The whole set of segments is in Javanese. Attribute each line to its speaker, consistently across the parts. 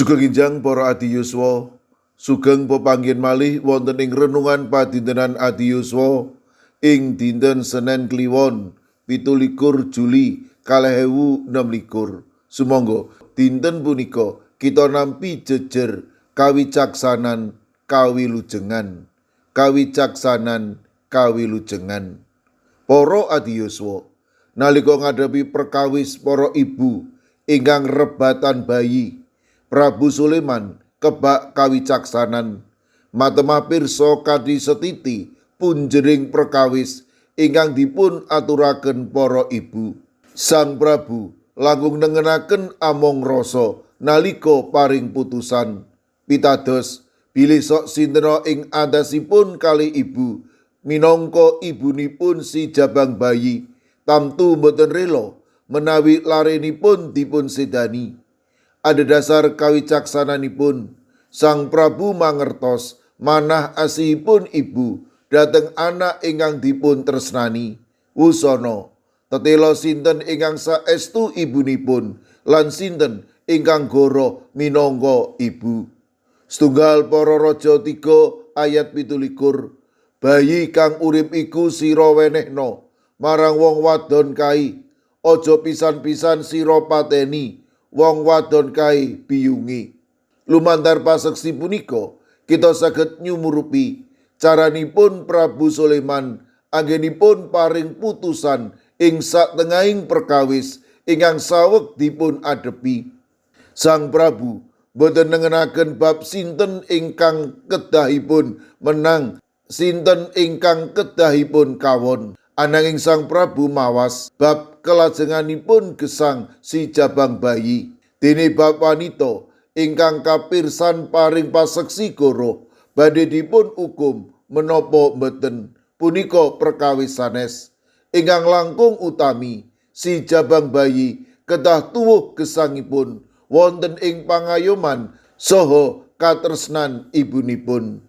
Speaker 1: Sugeng enjang para adi yuswa, sugeng pepanggihan malih wonten ing renungan padintenan adi yuswa ing dinten Senen Kliwon 27 Juli 2026. Sumangga dinten punika kita nampi jejer kawicaksanan kawilujengan, kawicaksanan kawilujengan. Para adi yuswa, nalika ngadepi perkawis para ibu ingkang rebatan bayi, Prabu Sulaiman kebak kawicaksanan matemah pirsa kanthi setiti punjering perkawis ingkang dipun aturaken para ibu. Sang Prabu langkung nengenaken among rasa nalika paring putusan. Pitados bilih sok sintena ing andasipun kalih ibu minangka ibunipun si jabang bayi tamtu mboten rela menawi larenipun dipun sedani. Adhedhasar kawicaksananipun, Sang Prabu mangertos manah asihipun ibu dhateng anak ingkang dipun tresnani. Wusana, tetela sinten ingkang saestu ibunipun lan sinten ingkang goroh minangka ibu. Setunggal Para Raja 3 ayat 27, bayi kang urip iku sira wenehna marang wong wadon kai, aja pisan-pisan sira pateni wong wadon kai biyungi. Lumantar paseksi punika kita saged nyumurupi caranipun Prabu Sulaiman anggenipun paring putusan ing satengahing perkawis ingkang saweg dipun adepi. Sang Prabu boten nengenaken bab sinten ingkang kedahipun menang, sinten ingkang kedahipun kawon. Ananging Sang Prabu mawas bab kelajenganipun gesang si jabang bayi. Dene bab wanita ingkang kapirsan paring paseksi goroh badhe dipun hukum menapa mboten punika perkawis sanes. Ingkang langkung utami si jabang bayi kedah tuwuh gesangipun wonten ing pangayoman saha katresnan ibunipun.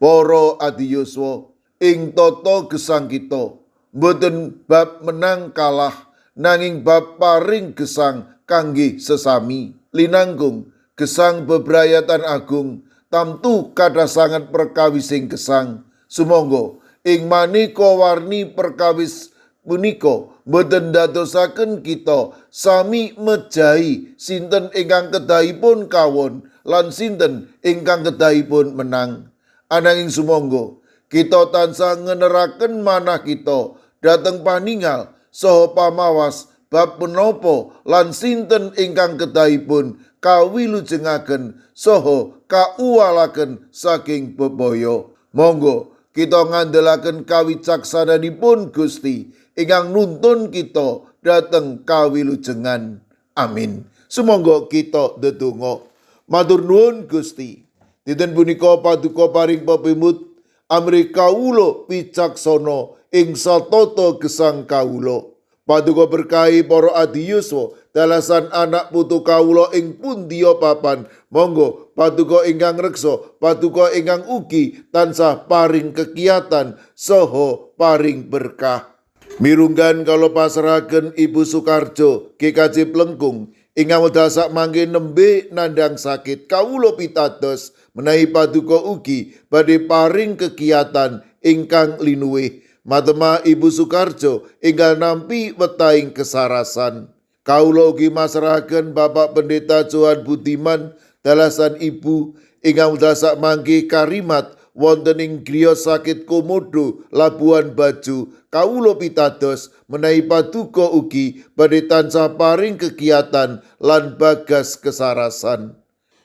Speaker 1: Para adi yuswa, ing tata gesang kita mboten bab menang kalah, nanging bab paring gesang kangge sesami. Linangkung gesang bebrayatan agung tamtu kathah sanget perkawising gesang. Sumangga ing maneka warni perkawis punika mboten ndadosaken kita sami mejahi sinten ingkang kedahipun kawon lan sinten ingkang kedahipun menang. Ananging sumangga kita tansah ngeneraken manah kita dhateng paningal saha pamawas bab menapa lan sinten ingkang kedahipun kawilujengaken saha kauwalaken saking bebaya. Monggo kita ngandelaken kawicaksananipun Gusti ingkang nuntun kita dhateng kawilujengan. Amin. Sumangga kita ndedonga. Matur nuwun Gusti. Dinten punika paduka paring pepimut amrih kawula wicaksana ing satata gesang kawula. Paduka berkahi para adi yuswa dalasan anak putu kawula ing pundiya papan. Monggo paduka ingkang reksa, paduka ingkang ugi tansah paring kekiatan saha paring berkah. Mirunggan kala pasrahaken Ibu Sukarjo GKJ Plengkung ingkang wekdal sakmangke nembe nandhang sakit, kawula pitados menawi paduka ugi badhe paring kegiatan ingkang linuwih. Matemah Ibu Sukarjo enggal nampi wetahing kesarasan. Kawula ugi masrahaken Bapak Pendeta Johan Budiman dalasan ibu ingkang wekdal sakmangke karimat wonten ing griya sakit Komodo Labuan Bajo. Kawula pitados menawi paduka ugi badhe tansah paring kegiatan lan bagas kesarasan.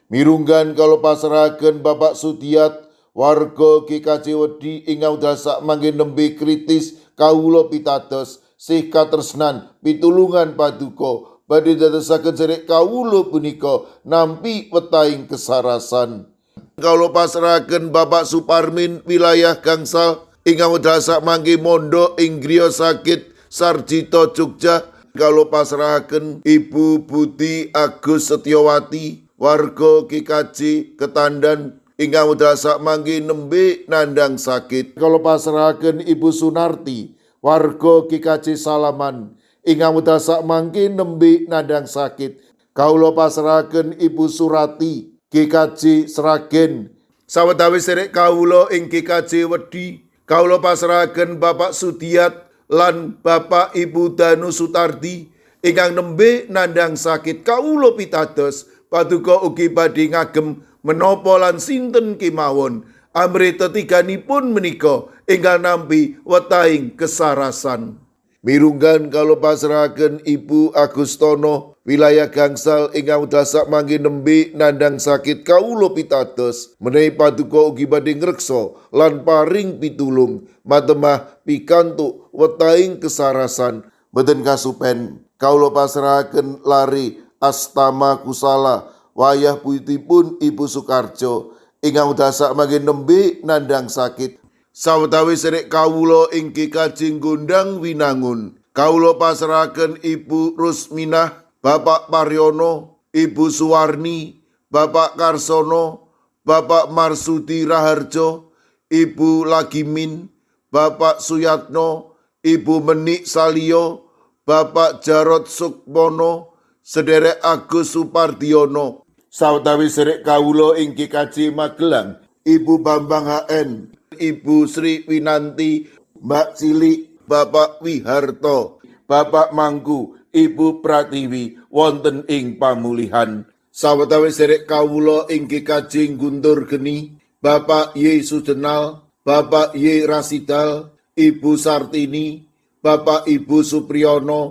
Speaker 1: Mirunggan kala pasrahaken Bapak Sudiat warga GKJ Wedi ingkang wekdal sakmangke nembe kritis, kawula pitados sih katresnan pitulungan paduka badhe dadosaken sedherek kawula punika nampi wetahing kesarasan. Kawula pasrahaken Bapak Suparmin wilayah Gangsal ingkang wekdal sakmangke mondok ing griya sakit Sarjito Jogja. Kawula pasrahaken Ibu Budi Agus Setiawati warga GKJ Ketandan ingkang wekdal sakmangke nembe nandhang sakit. Kawula pasrahaken Ibu Sunarti warga GKJ Salaman ingkang wekdal sakmangke nembe nandhang sakit. Kawula pasrahaken Ibu Surati GKJ Sragen. Sawetawis serek kawula ing GKJ Wedi, kawula pasrahaken Bapak Sudiat lan Bapak Ibu Danu Sutardi ingkang nembe nandhang sakit. Kawula pitados paduka ugi badhe ngagem menapa lan sinten kemawon amrih tetiganipun menika enggal nampi wetahing kesarasan. Mirunggan kawula pasrahaken Ibu Agustono wilayah Gangsal ingkang dasak mangke nembe nandhang sakit. Kawula pitados menawi paduka ugi badhe ngreksa lan paring pitulung matemah pikantuk wetahing kesarasan. Boten kasupen kawula pasrahaken lari Astama Kusala wayah putipun Ibu Sukarjo ingkang dasak mangke nembe nandhang sakit. Sawetawis serek kawula ing GKJ Gondang Winangun, kawula pasrahaken Ibu Rusminah, Bapak Paryono, Ibu Suwarni, Bapak Karsono, Bapak Marsudi Raharjo, Ibu Lagimin, Bapak Suyatno, Ibu Menik Salio, Bapak Jarod Sukmono, Sederek Agus Supardiono. Sawetawis serek kawula ing GKJ Magelang, Ibu Bambang HN, Ibu Sri Winanti, Mbak Cilik, Bapak Wiharto, Bapak Mangku, Ibu Pratiwi wonten ing pamulihan. Sawetawis serek kawula ing GKJ Guntur Geni, Bapak Y Sujenal, Bapak Y Rasidal, Ibu Sartini, Bapak Ibu Supriyono,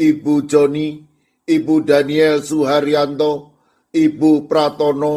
Speaker 1: Ibu Joni, Ibu Daniel Suharyanto, Ibu Pratono,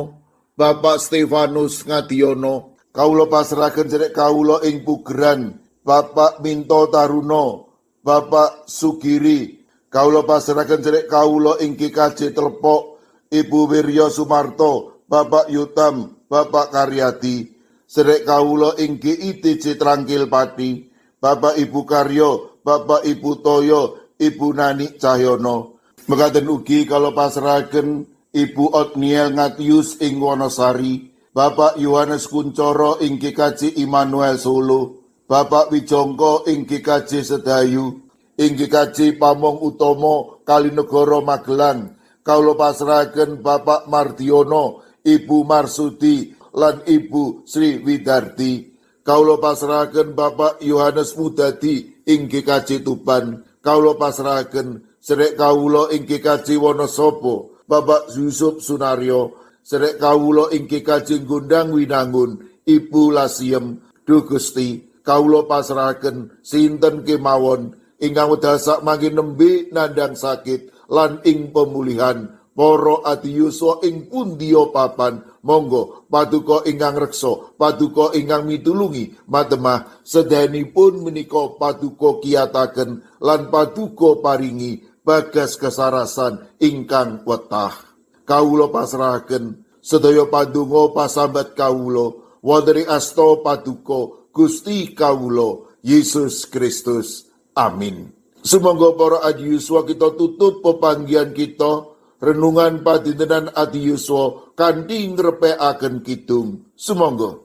Speaker 1: Bapak Stefanus Ngadiono. Kawula pasrahaken serek kawula ing Pugeran, Bapak Minto Taruno, Bapak Sugiri. Kawula pasrahaken serek kawula ing GKJ Telepok, Ibu Wiryo Sumarto, Bapak Yutam, Bapak Karyadi. Serek kawula ing GITJ Trangkil Pati, Bapak Ibu Karyo, Bapak Ibu Toyo, Ibu Nani Cahyono. Mekaten ugi kawula pasrahaken Ibu Otniel Ngatius ing Wonosari, Bapak Yohanes Kuncoro ing GKJ Immanuel Solo, Bapak Wijongko ing GKJ Sedayu, ing GKJ Pamong Utomo Kalinegoro Magelang. Kawula pasrahaken Bapak Mardiono, Ibu Marsudi lan Ibu Sri Widarti. Kawula pasrahaken Bapak Yohanes Mudadi ing GKJ Tuban. Kawula pasrahaken serek kawula ing GKJ Wonosobo, Bapak Yusuf Sunaryo. Serek kawula ing GKJ Gondang Winangun, Ibu Lasiem. Duh Gusti, kawula pasrahaken sinten kemawon ingkang wedasak mangke nembe nandhang sakit lan ing pemulihan para adiyuswa ing pundiya papan. Monggo paduka ingkang reksa, paduka ingkang mitulungi matemah sedayanipun menika paduka kiyataken lan paduka paringi bagas kesarasan ingkang wetah. Kawula pasrahaken sedaya pandonga pasambat kawula wonten ing asta paduka Gusti kawula Yesus Kristus. Amin. Sumangga para adiyuswa kita tutup pepanggihan kita renungan padintenan adiyuswa kanthi ngrepekaken kidung. Sumangga.